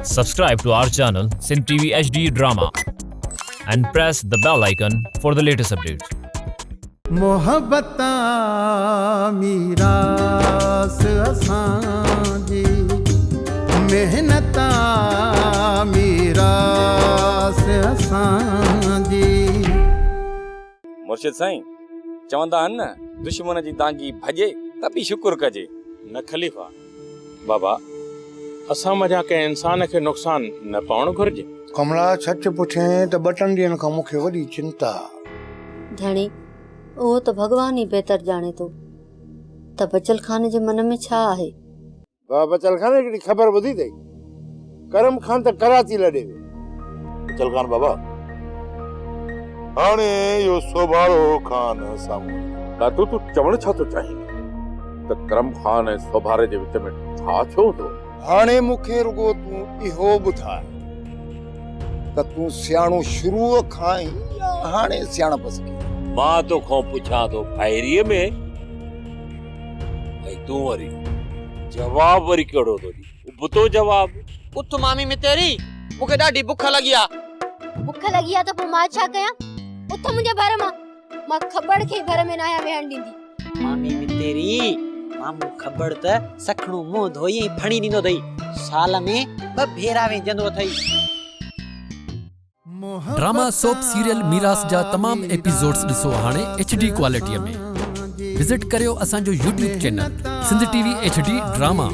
Subscribe to our channel Sindh TV HD Drama and press the bell icon for the latest updates. محبت آ ميراث اسان جي محنت آ ميراث اسان جي. مرشد سائين چوندا آهن نه دشمن جي دانگي ڀڄي ته به شڪر ڪجي. نه خليفا بابا اسان منجهان ڪنهن انسان کي نقصان نه پوڻ گهرجي. ڪملا سچ پڇين ته ٻه ٽن ڏينهن کان مون کي وڏي چنتا آ. ڌڻي، اهو ته ڀڳوان ئي بهتر ڄاڻي ٿو ته بچل خان جي من ۾ ڇا آهي. بابا بچل خان هڪڙي خبر ٻڌي اٿئي؟ ڪرم خان ته ڪراچي لڏي ويو. بچل خان بابا هاڻي اهو سوڀارو خان سامهون ايندو. دادو تون چوڻ ڇا ٿو چاهين ته ڪرم خان ۽ سوڀاري جي وچ ۾ ٺاهه ٿيو هوندو؟ هاڻي مون کي رڳو تون اهو ٻڌاء ته تون سياڻو شروع کان ئي يا هاڻي سياڻپ سکي؟ مان توکان پڇان ٿو ڦاهريء ۾ ۽ تون وري جواب وري ڪهڙو ٿو ڏين؟ ابتو جواب. اٿ مامي متيري، مون کي ڏاڍي بک لڳي آ. بک لڳي آ ته پوء مان ڇا ڪيان؟ اٿ منهنجي ڀر مان، مان کٻڙ کي ئي ڀر ۾ ناهيان ويهڻ ڏيندي. مامي متيري، مامو کٻڙ ته سکڻو منهن ڌوئي ۽ ڦڻي ڏيندو اٿئي. سال ۾ ٻه ڀيرا وينجهندو اٿئي. ڊراما سوپ سيريل ميراث جا تمام ايپيسوڊز ڏسو هاڻي ايڇ ڊي ڪوالٽي ۾ وزٽ ڪريو اسان جو YouTube channel Sindh T V H D drama.